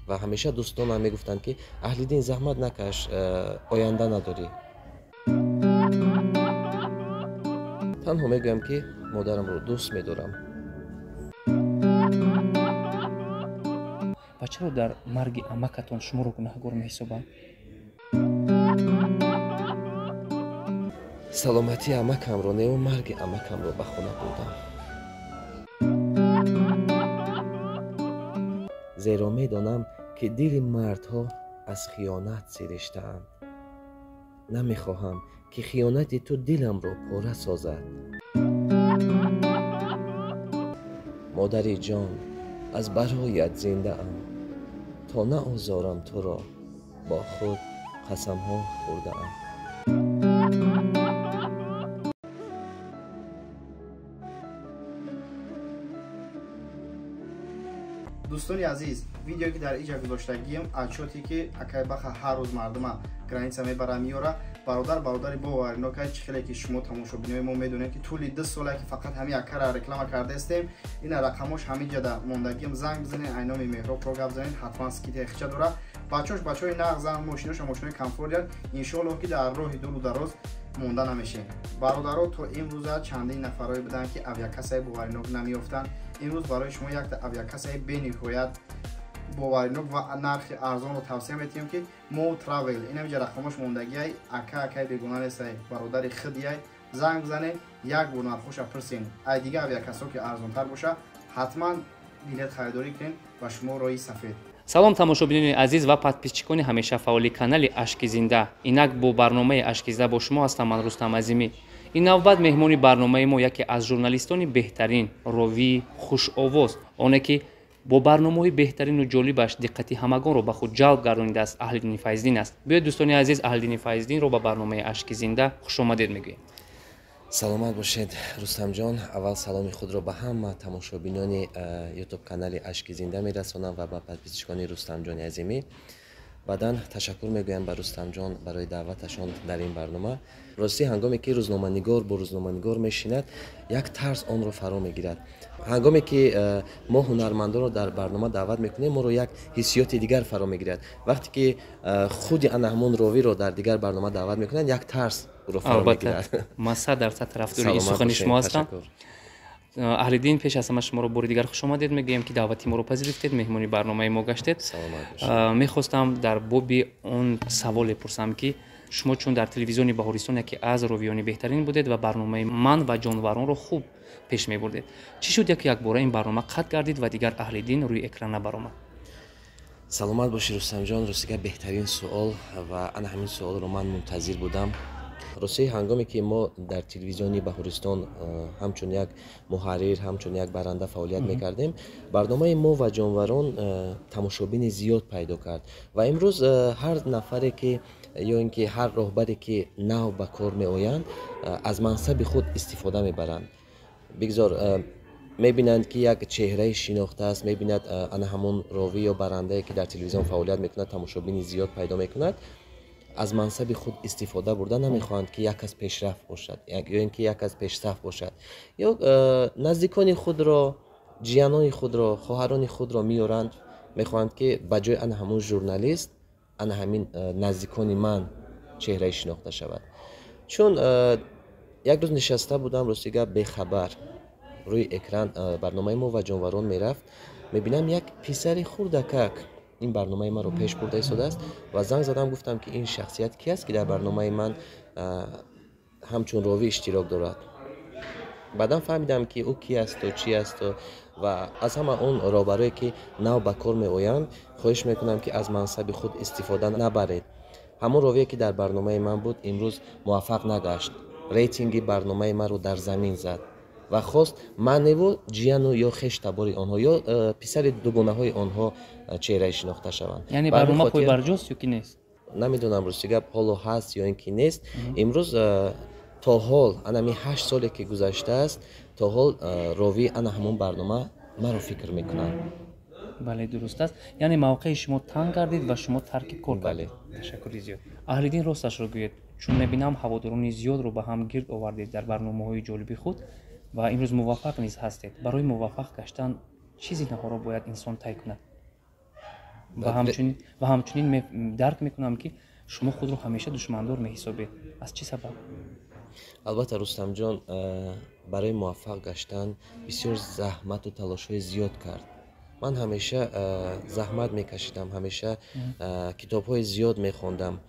Ва ҳамеша дӯстонам мегуфтанд, ки Аҳлиддин, заҳмат накаш, оянда надорӣ. Танҳо мегӯям, ки модарамро дӯст медорам. Ва чаро дар марги амакатон шуморо гунаҳгор меҳисобанд? Саломатии амакамро неу марги амакамро ба хона бурдам. Зеро медонам, ки дили мардҳо аз хиёнат сириштаанд. Намехоҳам, ки хиёнати ту диламро пора созад. Модари ҷон, аз бароят зиндаам, то наозорам туро, бо худ қасамҳо хӯрдаам. Дӯстони азиз, видеое ки дар иҷа гузоштагием, отчёте ки акай Баха ҳар рӯз мардума граница мебара меёра, бародар, бародари боваринок, чӣ хеле ки шумо тамошобинои мо медонед, ки тӯли 2 сола ки фақат ҳамин акара реклама кардаистем. Ина рақамош ҳамин ҷада мондагием, занг бизанед, айноми Меҳробро гап занед, ҳатман скидка хича дора. Бачош бачаҳои нағзан, мошиноша мошинои комфортиян. Иншоаллоҳ, ки дар роҳи дуру дароз монда намешем. Бародаро, то имрӯза чандин нафарое буданд, ки авиакассаи боваринок намеёфтанд. Имрӯз барои шумо якта авиакассаи бениҳоят боваринок ва нархи арзонро тавсия метиҳем, ки Мо Травел. Инамиҷа рақамош мондагиай. Ака акай бегуна нестай, бародари хидияй. Занг бизанед, як бор нархоша пурсен. Ай дига авиакассо ки арзонтар боша, ҳатман билет харидорӣ кунед ва шумо роҳи сафед. Салом, тамошобинони азиз ва подписчикони ҳамеша фаъоли канали Ашки зинда. Инак бо барномаи Ашки зинда бо шумо ҳастам ман, Рустам Азимӣ. Ин навбат меҳмони барномаи мо яке аз журналистони беҳтарин, ровии хушовоз, оне ки бо барномаҳои беҳтарину ҷолибаш диққати ҳамагонро ба худ ҷалб гардонидааст, Аҳлиддини Файздин аст. Биёед, дӯстони азиз, Аҳлиддини Файздинро ба барномаи Ашки зинда хушомадед мегӯем. Саломат бошед, Рустамҷон. Аввал саломи худро ба ҳама тамошобинони ютуб канали Ашки зинда мерасонам ва ба подписчикони Рустамҷони Азимӣ. Баъдан ташаккур мегӯям ба Рустамҷон барои даъваташон дар ин барнома. Ростӣ, ҳангоме ки рӯзноманигор бо рӯзноманигор мешинад, як тарс онро фаро мегирад. Ҳангоме ки мо ҳунармандонро дар барнома даъват мекунем, моро як ҳиссиёти дигар фаро мегирад. Вақте ки худи ана ҳамон ровиро дар дигар барнома даъват мекунанд, як тарс ӯро фаро мегирад. Ман 100% тарафдори ин сухани шумо ҳастам. Аҳлиддин, пеш аз ҳама шуморо бори дигар хушомадед мегӯем, ки даъвати моро пазируфтед, меҳмони барномаи мо гаштед. Мехостам дар боби он саволе пурсам, ки шумо чун дар телевизиони Баҳористон яке аз ровиёни беҳтарин будед ва барномаи «Ман ва ҷонваронро» хуб пеш мебурдед, чӣ шуд, яку якбора ин барнома қатъ гардид ва дигар Аҳлиддин рӯи экран набаромад? Саломат бошӣ, Рустамҷон. Ростига, беҳтарин суол ва ана ҳамин суолро ман мунтазир будам. Ростӣ, ҳангоме ки мо дар телевизиони Баҳористон ҳамчун як муҳаррир, ҳамчун як баранда фаъолият мекардем, барномаи «Мо ва ҷонварон» тамошобини зиёд пайдо кард. Ва имрӯз ҳар нафаре ки ё ин ки ҳар роҳбаре ки нав ба кор меоянд, аз мансаби худ истифода мебаранд. Бигзор мебинанд, ки як чеҳраи шинохтааст, мебинад, ана ҳамон ровӣ ё барандае, ки дар телевизион фаъолият мекунад, тамошобини зиёд пайдо мекунад, аз мансаби худ истифода бурда, намехоҳанд, ки як кас пешрафт бошад ё ин ки як кас пешсаф бошад, ё наздикони худро, ҷиянони худро, хоҳарони худро меоранд. Мехоҳанд, ки ба ҷои ана ҳамон журналист ана ҳамин наздикони ман чеҳраи шинохта шавад. Чун як рӯз нишаста будам, рости гап, бехабар, рӯи экран барномаи «Мо ва ҷонварон» мерафт. Мебинам, як писари хурдакак ин барномаи маро пеш бурда истодааст ва занг задам, гуфтам, ки ин шахсият ки аст, ки дар барномаи ман ҳамчун ровӣ иштирок дорад. Баъдан фаҳмидам, ки ӯ ки асту чи асту. Ва аз ҳама он роҳбарое, ки нав ба кор меоянд, хоҳиш мекунам, ки аз мансаби худ истифода набаред. Ҳамон ровие, ки дар барномаи ман буд, имрӯз муваффақ нагашт, рейтинги барномаи маро дар замин зад ва хост маневу ҷияну ё хештабори онҳо ё писари дугонаҳои онҳо чеҳраи шинохта шаванд. Яъне барнома пойбарҷост ё ки нест? Намедонам, рости гап, ҳоло ҳаст ё ин ки нест. Имрӯз то ҳол, анами 8 соле ки гузаштааст, то ҳол ровии ана ҳамон барнома маро фикр мекунанд. Бале, дуруст аст. Яъне мавқеи шумо танг гардид ва шумо тарки кор. Бале. Ташаккури зиёд. Аҳлиддин, росташро гӯед, чун мебинам, ҳаводорони зиёдро ба ҳам гирд овардед дар барномаҳои ҷолиби худ ва имрӯз муваффақ низ ҳастед. Барои муваффақ гаштан чӣ зинаҳоро бояд инсон тай кунад? Ва ҳамчунин дарк мекунам, ки шумо худро ҳамеша душмандор меҳисобед. Аз чӣ сабаб? Албатта, Рустамҷон, барои муваффақ гаштан бисёр заҳмату талошҳои зиёд кард. Ман ҳамеша заҳмат мекашидам, ҳамеша китобҳои зиёд мехондам.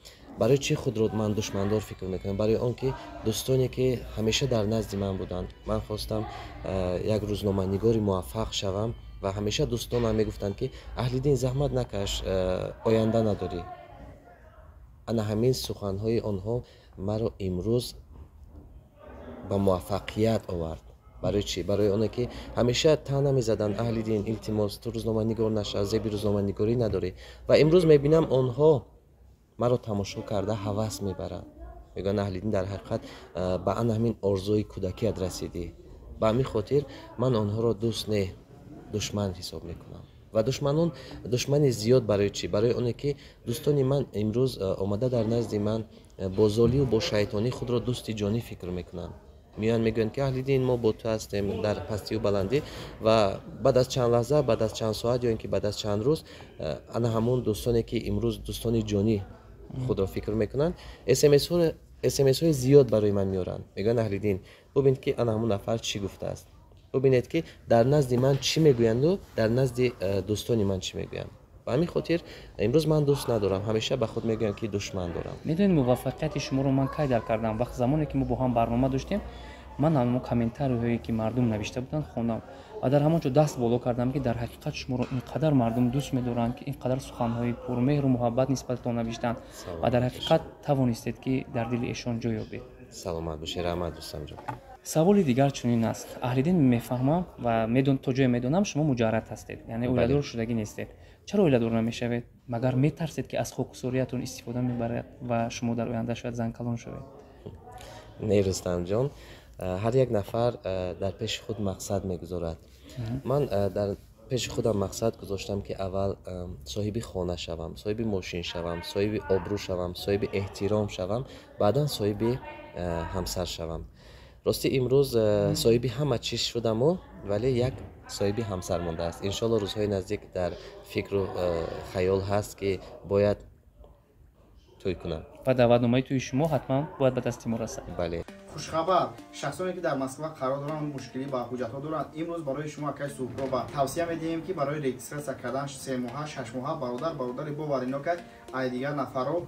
Барои чӣ худро ман душмандор фикр мекунам? Барои он ки дӯстоне, ки ҳамеша дар назди ман буданд, ман хостам як рӯзноманигори муваффақ шавам ва ҳамеша дӯстонам мегуфтанд, ки Аҳлиддин, заҳмат накаш, оянда надорӣ. Ана ҳамин суханҳои онҳо маро имрӯз ба муваффақият овард. Барои чӣ? Барои оне ки ҳамеша таъна мезаданд: Аҳлиддин, илтимос, ту рӯзноманигор наша, зеби рӯзноманигорӣ надорӣ. Ва имрӯз мебинам, онҳо маро тамошо карда ҳавас мебаранд, мегӯянд: Аҳлиддин, дар ҳақиқат ба ана ҳамин орзуи кӯдакият расидӣ. Ба ҳамин хотир ман онҳоро дӯст не, душман ҳисоб мекунам. Ва душманон, душмани зиёд. Барои чӣ? Барои оне ки дӯстони ман имрӯз омада дар назди ман бо золию бо шайтонӣ худро дӯсти ҷонӣ фикр мекунанд. Меоянд, мегӯянд, ки Аҳлиддин, мо бо ту ҳастем дар пастию баландӣ. Ва баъд аз чанд лаҳза, баъд аз чанд соат ё ин ки баъд аз чанд рӯз, ана ҳамон дӯстоне, ки имрӯз дӯстони ҷонӣ худро фикр мекунанд, смсҳои зиёд барои ман меоранд, мегӯянд: Аҳлиддин, бубинед, ки ана ҳамон нафар чӣ гуфтааст, бубинед, ки дар назди ман чӣ мегӯянду дар назди дӯстони ман чӣ мегӯянд. Ба ҳамин хотир имрӯз ман дӯст надорам, ҳамеша ба худ мегӯям, ки душман дорам. Медонед, муваффақияти шуморо ман кай дарк кардам? Вақт замоне ки мо бо ҳам барнома доштем, ман ҳамон комментариҳое, ки мардум навишта буданд, хондам ва дар ҳамон ҷо даст боло кардам, ки дар ҳақиқат шуморо ин қадар мардум дӯст медоранд, ки ин қадар суханҳои пурмеҳру муҳаббат нисбататон навиштанд ва дар ҳақиқат тавонистед, ки дар дили эшон ҷой ёбед. Саломат бошед, раҳмат, Рустамҷон. Саволи дигар чунин аст: Аҳлиддин, мефаҳмам ва то ҷое медонам, шумо муҷаррад ҳастед, яъне оиладор шудагӣ нестед. Чаро оиладор намешавед? Магар метарсед, ки аз хокусориятон истифода мебарад ва шумо дар оянда шояд занкалон шавед? Не, Рустамҷон, ҳар як нафар дар пеши худ мақсад мегузорад. Ман дар пеши худам мақсад гузоштам, ки аввал соҳиби хона шавам, соҳиби мошин шавам, соҳиби обрӯ шавам, соҳиби эҳтиром шавам, баъдан соҳиби ҳамсар шавам. Ростӣ, имрӯз соҳиби ҳама чиз шудаму, вале як соҳиби ҳамсар мондааст. Иншоалло, рӯзҳои наздик дар фикру хаёл ҳаст, ки бояд тӯй кунам. Ва даъватномаи тӯи шумо ҳатман бояд ба дасти мо расад. Бале. Хушхабар: шахсоне, ки дар Москва қарор доранд, мушкилӣ ба ҳуҷҷатҳо доранд, имрӯз барои шумо акай Суҳроба тавсия медиҳем, ки барои регистрация кардан 3 моҳа, 6 моҳа бародар, бародари боваринок, ай дигар нафарро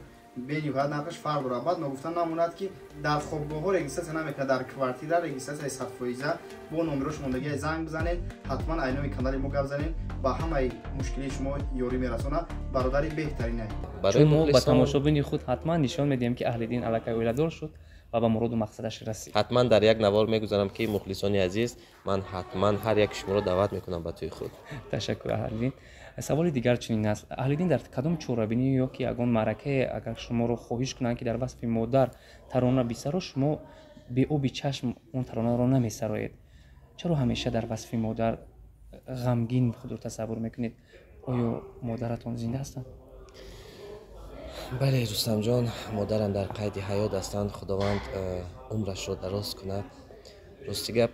бениҳоят нархаш фарқ дорад. Баъд ногуфта намонад, ки дар хобгоҳҳо регистрация намекунад, дар квартира регистрацияи 100%, бо номерош мондагия. Занг бизанед, ҳатман айноми канали мо гап занед, ба ҳамаи мушкилии шумо ёрӣ мерасонад. Бародари беҳтарина. Чун мо ба тамошобини худ ҳатман нишон медиҳем, ки Аҳлиддин аллакай оиладор шуд ва ба муроду мақсадаш расид. Ҳатман дар як навор мегузарам, ки мухлисони азиз, ман ҳатман ҳар яки шуморо даъват мекунам ба тӯи худ. Ташаккур, Аҳлиддин. Саволи дигар чунин аст: Аҳлиддин, дар кадом чорабинӣ ё ки ягон маъракае агар шуморо хоҳиш кунанд, ки дар васфи модар тарона бисаро, шумо беоби чашм он таронаро намесароед. Чаро ҳамеша дар васфи модар ғамгин худро тасаввур мекунед? Оё модаратон зинда ҳастанд? Бале, Рустамҷон, модарам дар қайди ҳаёт ҳастанд, Худованд умрашро дароз кунад. Рости гап,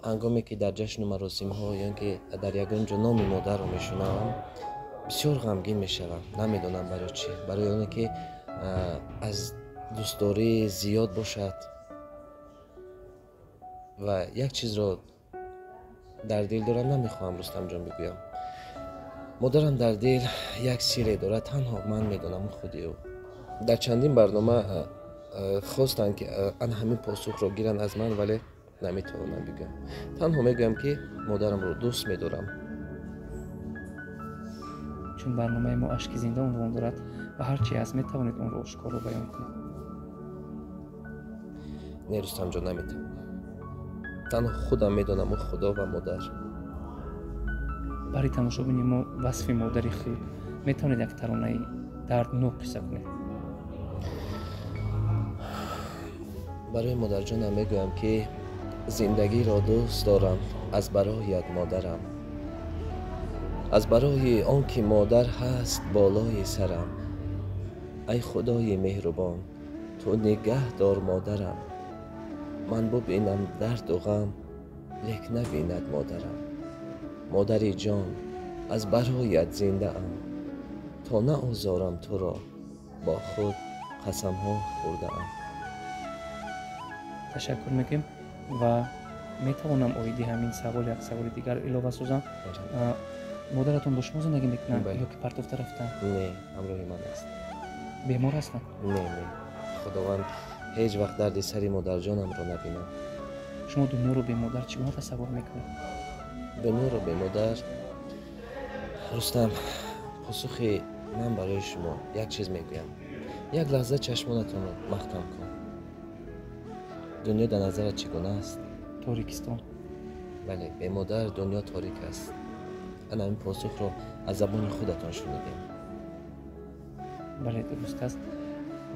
ҳангоме ки дар ҷашну маросимҳо ё ин ки дар ягон ҷо номи модарро мешунавам, бисёр ғамгин мешавам. Намедонам барои чӣ, барои оне ки аз дӯстдорӣ зиёд бошад. Ва як чизро дар дил дорам, намехоҳам, Рустамҷон, бигӯям. Модарам дар дил як сирре дорад, танҳо ман медонам, худи ӯ. Дар чандин барнома хостанд, ки ана ҳамин посухро гиранд аз ман, вале наметавонам бигӯям. Танҳо мегӯям, ки модарамро дӯст медорам. Чун барномаи мо «Ашки зинда» унвон дорад ва ҳар чи ҳаст, метавонед онро ошкоро баён кунед. Не, Рустамҷон, наметавонам. Танҳо худам медонаму Худо ва модар. Барои тамошобини мо васфи модари худ метавонед як таронаи дарднок қисса кунед. Барои модарҷонам мегӯям, ки зиндагиро дӯст дорам аз бароят, модарам, аз барои он ки модар ҳаст болои сарам. Ай Худои меҳрубон, ту нигаҳ дор модарам. Ман бубинам дарду ғам, лек набинад модарам. Модари ҷон, аз бароят зиндаам. То наозорам туро, бо худ қасамҳо хӯрдаам. Ташаккур мекунем ва метавонам оиди ҳамин савол як саволи дигар илова созам. Модаратон бо шумо зиндагӣ мекунанд ё ки партофта рафтанд? Не, ҳамроҳи ман аст. Бемор ҳастанд? Не, не, Худованд ҳеҷ вақт дарди сари модарҷонамро набинад. Шумо дунёро бемодар чӣ гуна тасаввур мекунед? Дунёро бемодар, Рустам, посухи ман барои шумо як чиз мегӯям. Як лаҳза чашмонатонро маҳкам кун. Дунё дар назарат чӣ гуна аст? Торикистон. Бале, бемодар дунё торик аст. Ана ин посухро аз забони худатон шунидем. Бале, дуруст аст.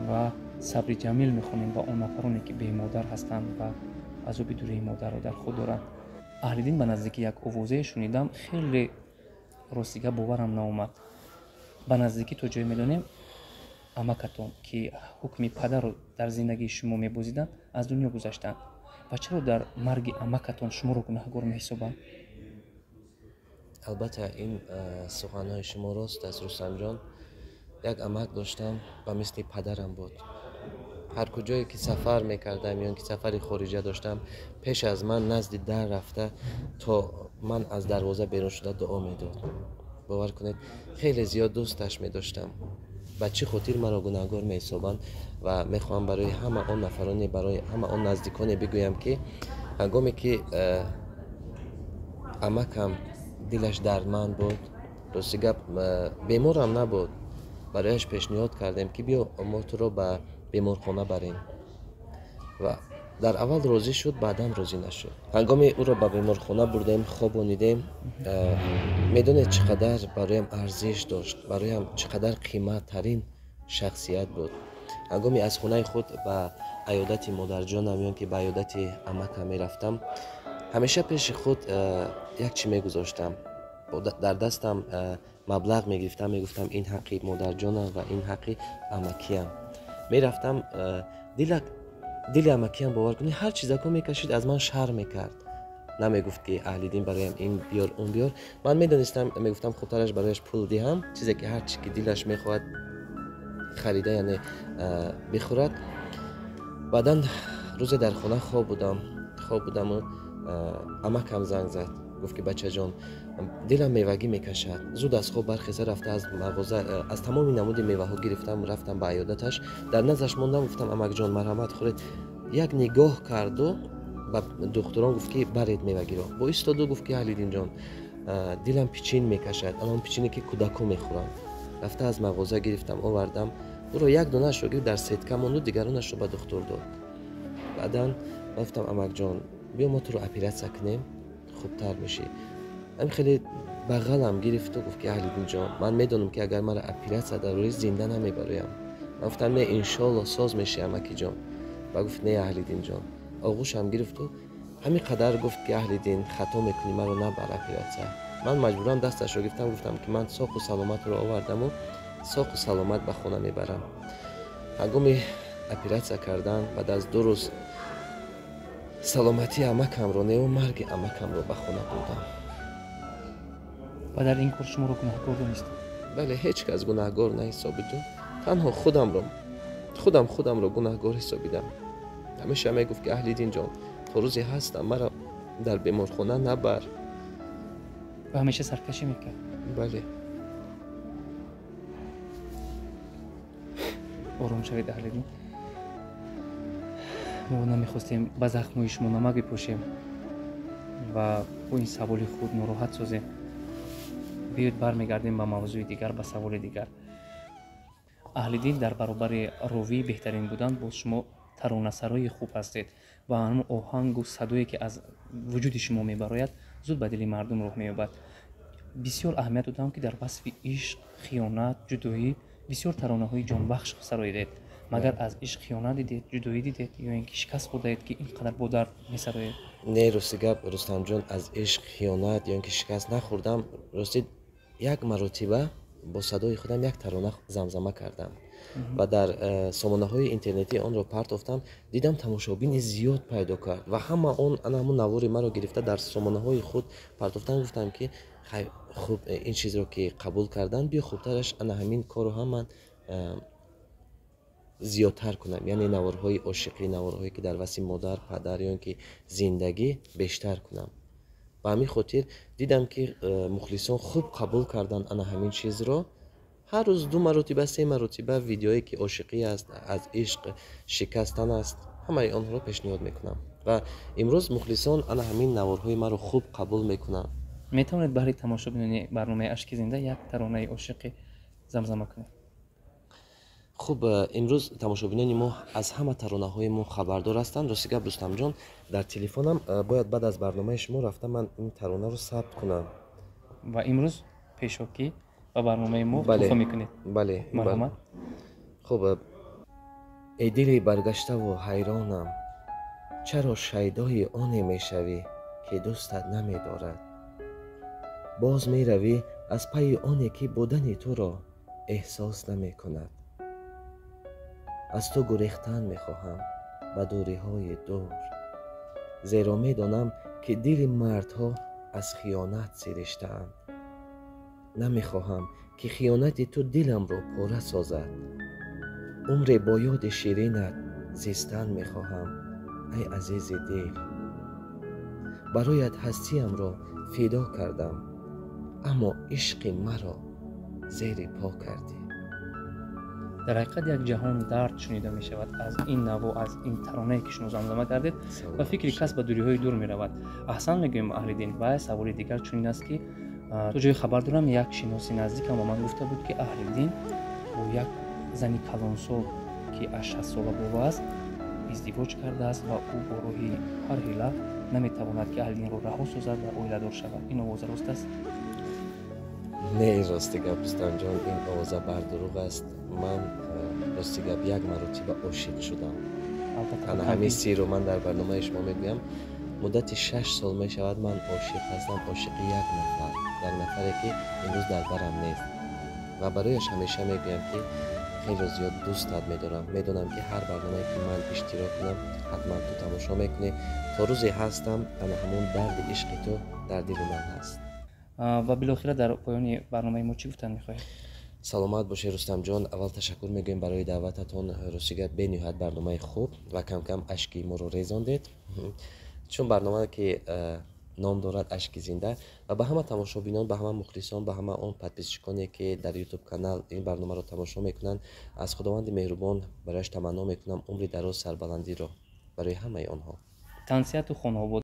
Ва сабри ҷамил мехонем ба он нафароне ки бемодар ҳастанд ва азоби дурии модарро дар худ доранд. Аҳлиддин, ба наздикӣ як овозае шунидам, хеле ростига боварам наомад. Ба наздикӣ то ҷое медонем, амакатон, ки ҳукми падарро дар зиндагии шумо мебозиданд, аз дунё гузаштанд. Ва чаро дар марги амакатон шуморо гунаҳгор меҳисобанд? Албатта, ин суханҳои шумо рост аст, Рустамҷон. Як амак доштам, ба мисли падарам буд. Ҳар куҷое ки сафар мекардам ё ки сафари хориҷа доштам, пеш аз ман назди дар рафта, то ман аз дарвоза берун шуда дуо медод. Бовар кунед, хеле зиёд дӯсташ медоштам. Ба чӣ хотир маро гунаҳгор меҳисобанд? Ва мехоҳам барои ҳама он нафароне, барои ҳама он наздиконе бигӯям, ки ҳангоме ки амакам дилаш дардманд буд, рости гап, беморам набуд, барояш пешниҳод кардем, ки биё, мо туро ба беморхона барем. Ва дар аввал розӣ шуд, баъдан розӣ нашуд. Ҳангоме ӯро ба беморхона бурдем, хобонидем, медонед, чӣ қадар бароям арзиш дошт, бароям чӣ қадар қиматтарин шахсият буд. Ҳангоме аз хонаи худ ба аёдати модарҷонам ё ки ба аёдати амакам мерафтам, ҳамеша пеши худ як чӣ мегузоштам. Дар дастам маблағ мегирифтам, мегуфтам, ин ҳаққи модарҷонам ва ин ҳаққи амакиям. Мерафтам, дили амакиям, бовар кунед, ҳар чизако мекашид, аз ман шарм мекард. Намегуфт, ки Аҳлиддин, бароям ин биёр, он биёр. Ман медонистам, мегуфтам, хубтараш барояш пул диҳам, чизе ки ҳар чи ки дилаш мехоҳад харида, яъне бихӯрад. Баъдан рӯзе дар хона хоб будам, хоб будаму амакам занг зад, гуфт, ки бачаҷон, дилам мевагӣ мекашад. Зуд аз хоб бархеза рафта, аз мағоза аз тамоми намуди меваҳо гирифтам, рафтам ба аёдаташ, дар наздаш мондам, гуфтам, амакҷон, марҳамат, хӯред. Як нигоҳ карду ба духтурон гуфт, ки баред мевагиро. Бо истоду гуфт, ки Аҳлиддинҷон, дилам пичин мекашад, анон пичине ки кӯдако мехӯранд. Рафта аз мағоза гирифтам, овардам, ӯро як донаашро гирифт, дар сетка монду, дигаронашро ба духтур дод. Баъдан ман гуфтам, амакҷон, биё, мо туро оператсия кунем, хубтар мешӣ. Ҳамин хеле бағалам гирифту гуфт, ки Аҳлиддинҷон, ман медонам, ки агар маро оператсия дарорӣ, зинда намебароям. Ман гуфтам, не, иншоалло соз мешӣ, амакиҷон. Ва гуфт, не, Аҳлиддинҷон. Оғӯшам гирифту ҳамин қадар гуфт, ки Аҳлиддин, хато мекунӣ, маро набар оператсия. Ман маҷбуран дасташро гирифтам, гуфтам, ки ман соқу саломатро овардаму соқу саломат ба хона мебарам. Ҳангоми оператсия кардан, баъд аз 2 рӯз саломатии амакамро неу марги амакамро ба хона бурдам. Ва дар ин кор шуморо гунаҳгор донистанд? Бале, ҳеҷ кас гунаҳгор наҳисобиду, танҳо худамро, худам худамро гунаҳгор ҳисобидам. Ҳамеша мегуфт, ки Аҳлиддинҷон, то рӯзе ҳастам, маро дар беморхона набар. Ва ҳамеша саркашӣ мекард? Бале. Ором шавед, Аҳлиддин. Мо намехостем ба захмҳои шумо намак бипошем ва бо ин саволи худ нороҳат созем. Биёед, бармегардем ба мавзӯи дигар, ба саволи дигар. Аҳлиддин, дар баробари ровии беҳтарин будан, боз шумо таронасарои хуб ҳастед ва ҳамон оҳангу садое, ки аз вуҷуди шумо мебарояд, зуд ба дили мардум роҳ меёбад. Бисёр аҳамият додам, ки дар васфи ишқ, хиёнат, ҷудоӣ бисёр таронаҳои ҷонбахш сароидед. Магар аз ишқ хиёнат дидед, ҷудоӣ дидед ё ин ки шикаст хӯрдаед, ки ин қадар бо дард месароед? Не, рости гап, Рустамҷон, аз ишқ хиёнат ё ин ки шикаст нахӯрдам. Рости, як маротиба бо садои худам як тарона замзама кардам ва дар сомонаҳои интернетӣ онро партофтам. Дидам, тамошобини зиёд пайдо кард ва ҳама он ана ҳамун навори маро гирифта, дар сомонаҳои худ партофтан. Гуфтам, ки Хуб, ин чизро ки қабул кардан, биё хубтараш ана ҳамин корро ҳам ман зиёдтар кунам, яъне наворҳои ошиқӣ, наворҳое ки дар васфи модар, падар ё ин ки зиндагӣ бештар кунам. Ба ҳамин хотир дидам, ки мухлисон хуб қабул кардан ана ҳамин чизро. Ҳар рӯз 2 маротиба, 3 маротиба видеое ки ошиқӣ аст, аз ишқ шикастан аст, ҳамаи онҳоро пешниҳод мекунам ва имрӯз мухлисон ана ҳамин наворҳои маро хуб қабул мекунанд. Метавонед баҳри тамошобинони барномаи Ашки зинда як таронаи ошиқӣ замзама кунед? Хуб, имрӯз тамошобинони мо аз ҳама таронаҳои мо хабардор ҳастанд. Рости гап, Рустамҷон, дар телефонам бояд баъд аз барномаи шумо рафта ман ин таронаро сабт кунам. Ва имрӯз пешокӣ ба барномаи мо туҳфа мекунед. Бале. Марҳамат. Хуб, эй дили баргаштаву ҳайронам, чаро шайдои оне мешавӣ, ки дӯстат намедорад? Боз меравӣ аз пайи оне, ки будани туро эҳсос намекунад. Аз ту гурехтан мехоҳам ба дуриҳои дур, зеро медонам, ки дили мардҳо аз хиёнат сириштаанд. Намехоҳам, ки хиёнати ту диламро пора созад. Умре бо ёди ширинат зистан мехоҳам, ай азизи дил. Бароят ҳастиямро фидо кардам, аммо ишқи маро зери по кардӣ. Дар ҳақиқат як ҷаҳон дард шунида мешавад аз ин наво, аз ин таронае ки шумо замзама кардед ва фикри кас ба дуриҳои дур меравад. Аҳсан мегӯем, Аҳлиддин. Ва саволи дигар чунин аст, ки то ҷои хабар дорам, як шиноси наздикам ба ман гуфта буд, ки Аҳлиддин бо як зани калонсол, ки аз 60 сола боло аст, издивоҷ кардааст ва ӯ бо роҳи ҳар ҳила наметавонад, ки Аҳлиддинро раҳо созад ва оиладор шавад. Ин овоза рост аст? Не, рости гап, Рустамҷон, ин овоза бардурӯғ аст. Ман, рости гап, як маротиба ошиқ шудам. Ана ҳамин сирро ман дар барномаи шумо мегӯям. Муддати 6 сол мешавад, ман ошиқ ҳастам, ошиқи як нафар, як нафаре ки имрӯз дар барам нест ва барояш ҳамеша мегӯям, ки хеле зиёд дӯстат медорам. Медонам, ки ҳар барномае ки ман иштирок кунам, ҳатман ту тамошо мекунӣ. То рӯзе ҳастам, ана ҳамон дарди ишқи ту дар дили ман ҳаст. Ва билохира дар поёни барномаи мо чӣ гуфтан мехоҳед? Саломат бошед, Рустамҷон. Аввал ташаккур мегӯем барои даъвататон. Рости гап, бениҳоят барномаи хуб ва камкам ашки моро резондед, чун барнома ки ном дорад Ашки зинда. Ва ба ҳама тамошобинон, ба ҳама мухлисон, ба ҳама он подписчиконе, ки дар ютуб канал ин барномаро тамошо мекунанд, аз Худованди меҳрубон барояш таманно мекунам умри дароз, сарбаландиро барои ҳамаи онҳо. Тансиҳату хонаобод.